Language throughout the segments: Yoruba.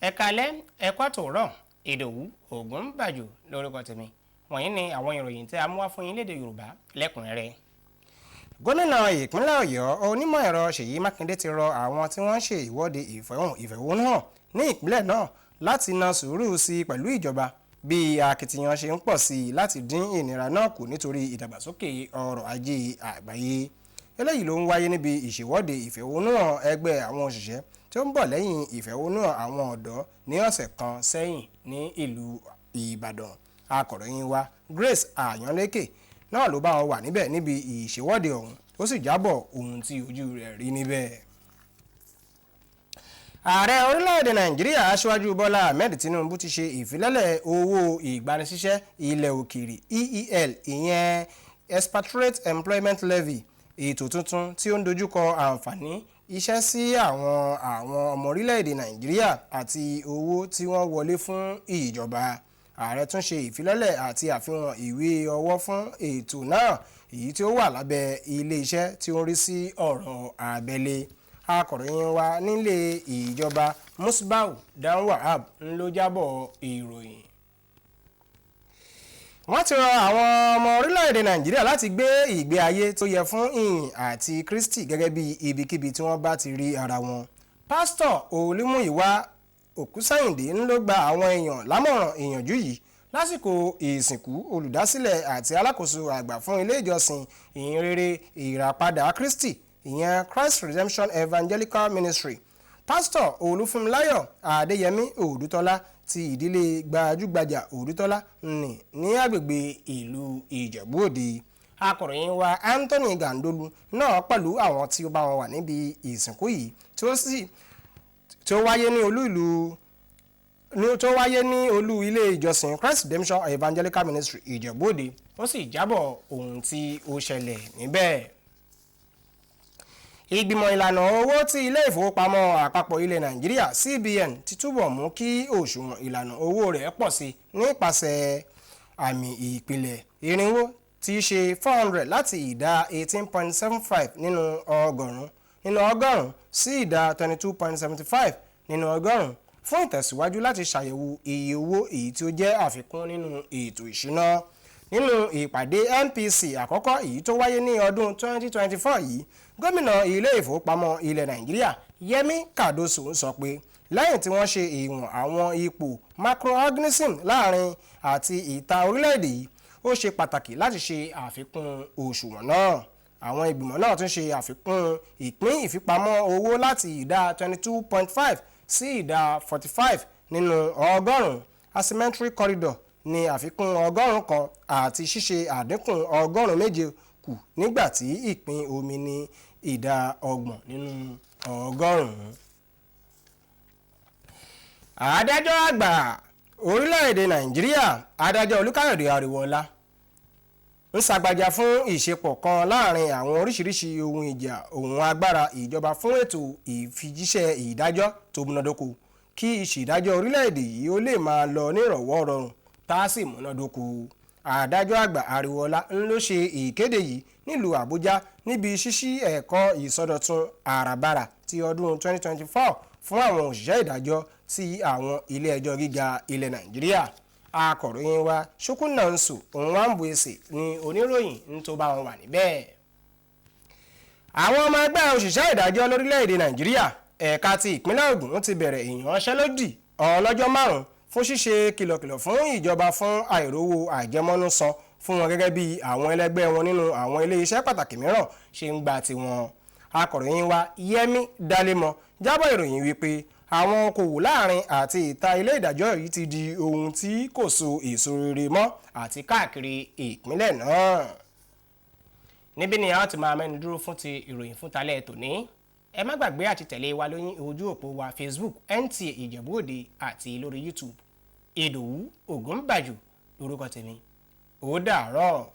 Ẹ káalẹ́, ẹ kú àtòórọ̀. Ìdòwú Ògúnbàjò lórúkọ tèmi. Wọ̀nyí ni àwọn ìròyìn tí a mú wá fún yín lédè Yorùbá lẹ́kùnrẹ́rẹ́. Gómìnà ìpínlẹ̀ Ọ̀yọ́, onímọ̀ ẹ̀rọ Ṣèyí Mákindé, ti rọ àwọn tí wọ́n ń ṣe ìwọ́de ìfẹ̀hónúhàn ní ìpínlẹ̀ náà láti na sùúrù sí i pẹ̀lú ìjọba bí akitiyan ṣe ń pọ̀ sí i láti dín ìnira náà kù nítorí ìdàgbàsókè ọrọ̀ ajé àgbáyé. Eléyìí ló ń wáyé níbi ìṣèwọ́de ìfẹ̀hónúhàn ẹgbẹ́ àwọn òṣìṣẹ́ tí ó ń bọ̀ lẹ́yìn ìfẹ̀hónúhàn àwọn ọ̀dọ́ ní ọ̀sẹ̀ kan sẹ́yìn ní ìlú Ìbàdàn. Akọ̀ròyìn wa Grace Àyànlékè náà ló bá wọn wà níbẹ̀ níbi ìṣèwọ́de ọ̀hún, ó sì jábọ̀ ohun tí ojú rẹ̀ rí níbẹ̀. Ààrẹ orílẹ̀-èdè Nàìjíríà, Aṣíwájú Bọ́lá Ahmed Tinubu, ti ṣe ìfilọ́lẹ̀ owó ìgbanisíṣẹ́ ilẹ̀ òkèèrè, EEL, ìyẹn Expatriate Employment Levy, ètò tuntun tí ó ń dojúkọ àǹfààní iṣẹ́ sí àwọn ọmọ orílẹ̀-èdè Nàìjíríà àti owó tí wọ́n wọlé fún ìjọba. Ààrẹ tún ṣe ìfilọ́lẹ̀ àti àfihàn ìwé ọwọ́ fún ètò náà, èyí tí ó wà lábẹ́ ilé-iṣẹ́ tí ó ń rí sí ọ̀rọ̀ abẹ́lé. Akọ̀ròyìn wa nílé ìjọba, Musbau Dan-Wahab, ń ló jábọ̀ ìròyìn. Wọ́n ti rọ àwọn ọmọ orílẹ̀-èdè Nàìjíríà láti gbé ìgbé ayé tó yẹ fún ìyìn àti Kristi gẹ́gẹ́ bí ibikíbi tí wọ́n bá ti rí ara wọn. Pásítọ̀ Olúmúyìwá Òkúsáyìndé ń ló gba àwọn èèyàn lámọ̀ràn ìyànjú yìí lásìkò ìsìnkú olùdásílẹ̀ àti alákòóso àgbà fún ilé ìjọsìn ìhìnrere ìràpadà Kristi, ìyẹn Christ Redemption Evangelical Ministry, Pásítọ̀ Olúfúnmiláyọ̀ Adéyẹmí Òdútọ́lá, ti ìdílé gbajúgbajà Òdútọ́lá ní agbègbè ìlú Ìjẹ̀bú Òde. Akọ̀ròyìn wa Anthony Gandolu náà pẹ̀lú àwọn tí ó bá wọn wà níbi ìsìnkú yìí tí ó wáyé ní olú ìlú ní tó wáyé ní olú ilé ìjọsìn Christ Redemption Evangelical Ministry, Ìjẹ̀bú Òde, ó sì jábọ̀ ohun tí ó ṣẹlẹ̀ níbẹ̀. Ìgbìmọ̀ ìlànà owó tí ilé ìfowópamọ́ àpapọ̀ ilẹ̀ Nàìjíríà, CBN, ti túbọ̀ mú kí òṣùwọ̀n ìlànà owó rẹ̀ pọ̀ sí nípasẹ̀ àmì ìpìlẹ̀ 400, tí í ṣe 400, láti ìdá 18.75 nínú ọgọ́rùn-ún sí ìdá 22.75 nínú ọgọ́rùn-ún, fún ìtẹ̀síwájú láti ṣàyẹ̀wò iye owó, èyí tí ó jẹ́ àfikún nínú ètò ìṣúná. Nínú ìpàdé MPC àkọ́kọ́ èyí tó wáyé ní ọdún 2024 yìí, gómìnà ilé ìfowópamọ́ ilẹ̀ Nàìjíríà, Yẹmi Cardoso, sọ pé lẹ́yìn tí wọ́n ṣe ìwọ̀n àwọn ipò macroorganism láàrin àti ìta orílẹ̀-èdè yìí, ó ṣe pàtàkì láti ṣe àfikún òṣùwọ̀n náà. Àwọn ìgbìmọ̀ náà tún ṣe àfikún ìpín ìfipamọ́ owó láti ìdá 22.5 sí ìdá 45 nínú ọgọ́rùn-ún. Asymmetric corridor ní àfikún 100 kan àti ṣíṣe àdínkù 7% kù, nígbà tí ìpín omi ní ìdá 30 nínú ọgọ́rùn-ún. Adájọ́ àgbà orílẹ̀-èdè Nàìjíríà, Adájọ́ Olúkáyọ̀dé Ariwoola, ń ṣàgbàjà fún ìṣepọ̀ kan láàrin àwọn oríṣiríṣi ohun ìjà ohun agbára ìjọba fún ètò ìfijíṣẹ́ ìdájọ́ tó múnádóko, kí ìṣèdájọ́ orílẹ̀-èdè yìí ó lè máa lọ nírọ̀wọ́ rọrùn tá a sì múnádóko. Adájọ́ àgbà Ariwoola ń ló ṣe ìkéde yìí nílùú Àbújá níbi ṣíṣí ẹ̀kọ́ ìsọdọ̀tun àràbarà ti ọdún 2024 fún àwọn òṣìṣẹ́ ìdájọ́ ti àwọn ilé ẹjọ́ gíga ilẹ̀ Nàìjíríà. Akọ̀ròyìn wa Chukwunonso Nwambuese ní oníròyìn ń tó bá wọn wà níbẹ̀. Àwọn ọmọ ẹgbẹ́ òṣìṣẹ́ ìdájọ́ lórílẹ̀‐èdè Nàìjíríà, ẹ̀ka ti ìpínlẹ̀ Ògùn, ti bẹ̀rẹ̀ ìyanṣẹ́lódì ọlọ́jọ́ 5 fún ṣíṣe kìlọ̀kìlọ̀ fún ìjọba fún àìrówó àjẹmọ́nú san fún wọn, gẹ́gẹ́ bí àwọn ẹlẹgbẹ́ wọn nínú àwọn ilé iṣẹ́ pàtàkì mìíràn ṣe ń gba tiwọn. Akọ̀ròyìn wa Yẹmi Dalemo jábọ̀ ìròyìn wípé àwọn okòwò láàrin àti ìta ilé ìdájọ́ yìí ti di ohun tí kò so èso rere mọ́ àti káàkiri ìpínlẹ̀ náà. Níbí ni a ti máa mẹ́nu dúró fún ti ìròyìn fún talẹ́ tòní. Ẹ má gbàgbé àti tẹ̀lé wa lórí ojú òpó wa Facebook, NTA Ìjẹ̀bú Òde, àti lórí YouTube. Ìdòwú Ògúnbàjò lórúkọ tèmi. Ó dàárọ̀.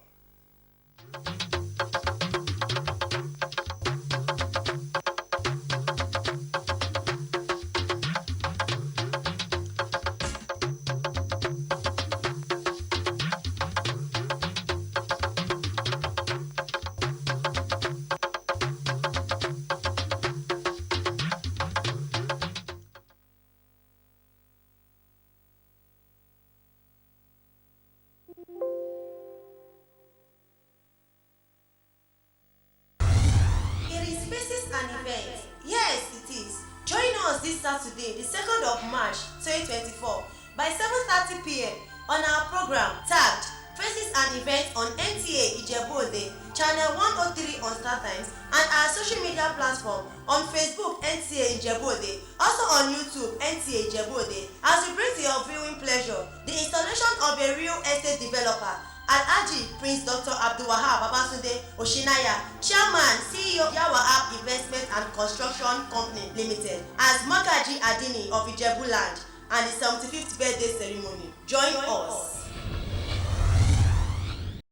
an event? Yes, it is. Join us this Saturday, the 2nd of March, 2024, by 7:30 p.m. on our program tagged Faces and Events on NTA Ijebu-Ode, Channel 103 on StarTimes, and our social media platform on Facebook NTA Ijebu-Ode, also on YouTube NTA Ijebu-Ode, as we bring to your viewing pleasure the installation of a real estate developer, Alhaji Prince Dr. Abdulwahab Babatunde Oshinaya, Chairman, CEO, Yawahab Investment and Construction Company Limited, as Magaji Adini of Ijebu Land and the 75th birthday ceremony. Join us.